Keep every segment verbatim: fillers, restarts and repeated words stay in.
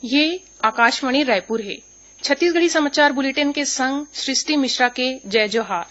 ये आकाशवाणी रायपुर हे। छत्तीसगढ़ी समाचार बुलेटिन के संग सृष्टि मिश्रा के जय जोहार।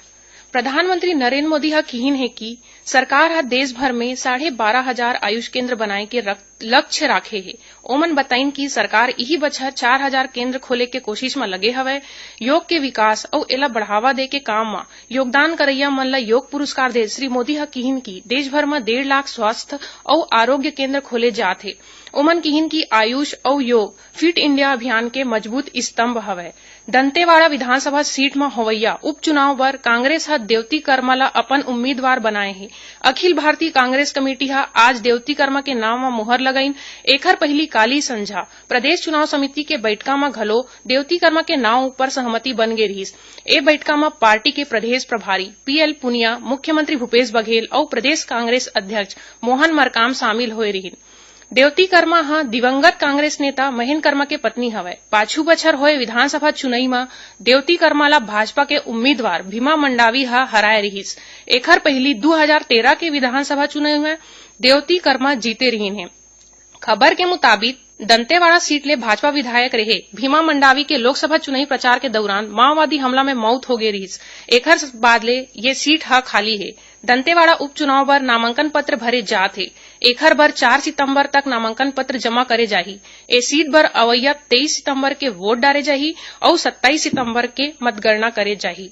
प्रधानमंत्री नरेंद्र मोदी ह किहिन हे कि सरकार ह देश भर में साढ़े बारह हजार आयुष केंद्र बनाए के रख-, लक्ष्य राखे हे। ओमन बताइन कि सरकार इही बछर चार हजार केंद्र खोले के कोशिश म लगे हवय। योग के विकास अउ एला बढ़ावा दे के काम म योगदान करइया मन ल योग पुरस्कार दे श्री मोदी ह किहिन कि देश भर म डेढ़ लाख स्वास्थ्य अउ आरोग्य केंद्र खोले जात हे। ओमन किहिन कि आयुष अउ योग फिट इंडिया अभियान के मजबूत स्तंभ हवय। दंतेवाड़ा विधानसभा सीट म होवइया उपचुनाव बर कांग्रेस ह देवती कर्मा ल अपन उम्मीदवार बनाए हे। अखिल भारतीय कांग्रेस कमेटी ह आज देवती कर्मा के नांव म मुहर लगाइन। एखर पहिली काली संझा प्रदेश चुनाव समिति के बैठका म घलो देवती कर्मा के नांव ऊपर सहमति बन गे रिहिस। ए बैठका म पार्टी के प्रदेश प्रभारी पीएल पुनिया, मुख्यमंत्री भूपेश बघेल अउ प्रदेश कांग्रेस अध्यक्ष मोहन मरकाम शामिल होए रिहिन। देवती कर्मा ह दिवंगत कांग्रेस नेता महेंद्र कर्मा के पत्नी हवय। पाछू बछर होए विधानसभा चुनई म देवती कर्मा ला भाजपा के उम्मीदवार भीमा मंडावी ह हराए रिहिस। एखर पहिली दू हजार तेरह के विधानसभा चुनई म देवती कर्मा जीते रिहिन हे। खबर के मुताबिक, दंतेवाड़ा सीट ले भाजपा विधायक रहे भीमा मंडावी के लोकसभा चुनावी प्रचार के दौरान माओवादी हमला में मौत हो गे रिहिस। एखर बाद ले ये सीट ह खाली हे। दंतेवाड़ा उपचुनाव बर नामांकन पत्र भरे जात हे। एखर बर चार सितंबर तक नामांकन पत्र जमा करे जाही। ए सीट बर अवइया तेईस सितंबर के वोट डारे जाही अउ सत्ताईस सितंबर के मतगणना करे जाही।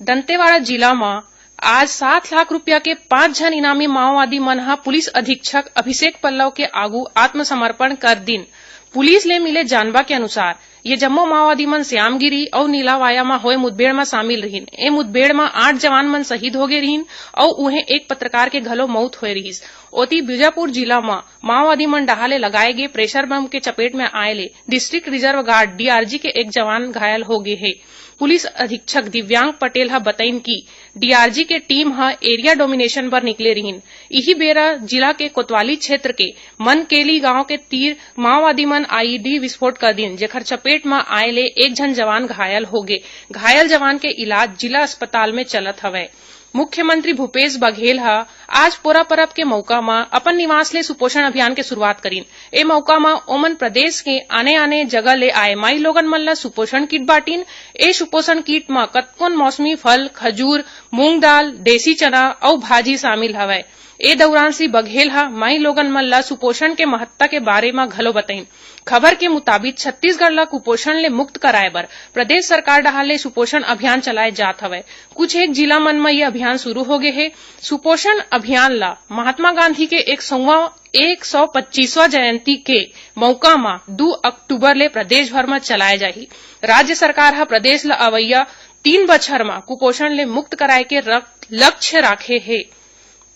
दंतेवाड़ा जिला म आज सात लाख रुपया के पांच झन इनामी माओवादी मन ह पुलिस अधीक्षक अभिषेक पल्लव के आगू आत्मसमर्पण कर दिन। पुलिस ले मिले जानबा के अनुसार, ये जम्मो माओवादी मन श्यामगिरी अउ नीलावाया म होए मुठभेड़ म शामिल रिहिन। ए मुठभेड़ म आठ जवान मन शहीद होगे रिहिन अउ उहें एक पत्रकार के घलो मौत होए रिहिस। ओती, बीजापुर जिला म माओवादी मन डहार ले लगाए गे प्रेशर बम के चपेट में आए ले डिस्ट्रिक्ट रिजर्व गार्ड, डीआरजी, के एक जवान घायल हो गे हे। पुलिस अधीक्षक दिव्यांग पटेल ह बतइन कि डीआरजी के टीम ह एरिया डोमिनेशन बर निकले रिहिन। इही बेरा जिला के कोतवाली क्षेत्र के मनकेली गांव के तीर माओवादी मन आईईडी विस्फोट कर दिन, जेखर चपेट म आए ले एक झन जवान घायल हो गे। घायल जवान के इलाज जिला अस्पताल में चलत हवय। मुख्यमंत्री भूपेश बघेल ह आज पोरा परब के मौका म अपन निवास ले सुपोषण अभियान के शुरुआत करिन। ए मौका म ओमन प्रदेश के आने-आने जगह ले आए माई लोगन मन ल सुपोषण किट बांटिन। ए सुपोषण किट म कतकोन मौसमी फल, खजूर, मूंग दाल, देसी चना अउ भाजी शामिल हवय। ए दौरान श्री बघेल ह माई लोगन मन ल सुपोषण के महत्ता के बारे म घलो बतइन। खबर के मुताबिक, छत्तीसगढ़ ल कुपोषण ले मुक्त कराए बर प्रदेश सरकार डहार ले सुपोषण अभियान चलाए जात हवय। कुछ एक जिला मन म ये अभियान शुरू हो गे हे। सुपोषण अभियान ल महात्मा गांधी के एक सौवां, एक सौ पच्चीसवां जयंती के मौका म दू अक्टूबर ले प्रदेश भर म चलाए जाही। राज्य सरकार ह प्रदेश ल अवइया तीन बछर म कुपोषण ले मुक्त कराए के रक-, लक्ष्य राखे हे।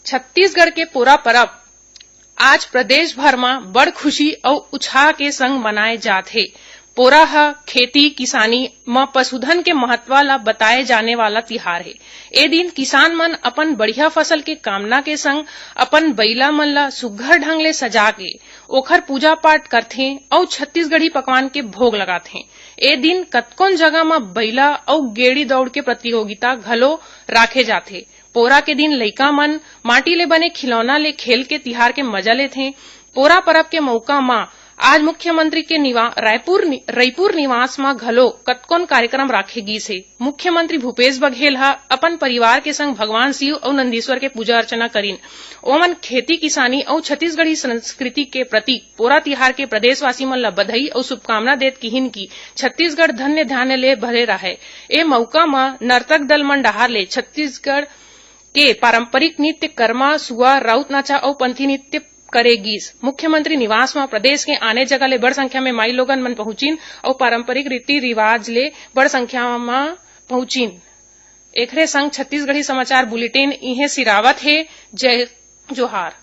छत्तीसगढ़ के पोरा परब आज प्रदेश भर म बड़ खुशी अउ उत्साह के संग मनाए जात हे। पोरा ह खेती किसानी म पशुधन के महत्व ल बताए जाने वाला तिहार हे। ए दिन किसान मन अपन बढ़िया फसल के कामना के संग अपन बइला मन ल सुग्घर ढंग ले सजा के ओखर पूजा पाठ करथें अउ छत्तीसगढ़ी पकवान के भोग लगाथें। ए दिन कतकोन जगह म बइला अउ गेड़ी दौड़ के प्रतियोगिता घलो राखे जाथे। पोरा के दिन लइका मन माटी ले बने खिलौना ले खेल के तिहार के मजा लेथें। पोरा परब के मौका म आज मुख्यमंत्री के निवा-, रायपुर नि-, रईपुर निवास म घलो कतकोन कार्यक्रम राखे गीस हे। मुख्यमंत्री भूपेश बघेल ह अपन परिवार के संग भगवान शिव अउ नंदीश्वर के पूजा अर्चना करिन। ओमन खेती किसानी अउ छत्तीसगढ़ी संस्कृति के प्रतीक पोरा तिहार के प्रदेशवासी मन ल बधाई अउ शुभकामना देत किहिन कि छत्तीसगढ़ धन्य धान्य ले भरे राहय। ए मउका म नर्तक दल मन डहार ले छत्तीसगढ़ के पारंपरिक नृत्य करमा, सुआ, राउत नाचा अउ पंथी नृत्य करे गीस। मुख्यमंत्री निवास म प्रदेश के आने जगह ले बड़ संख्या में माई लोगन मन पहुंचिन अउ पारंपरिक रीति रिवाज ले बड़ संख्या म पहुंचिन। एखरे संग छत्तीसगढ़ी समाचार बुलेटिन इहें सिरावत हे। जय जोहार।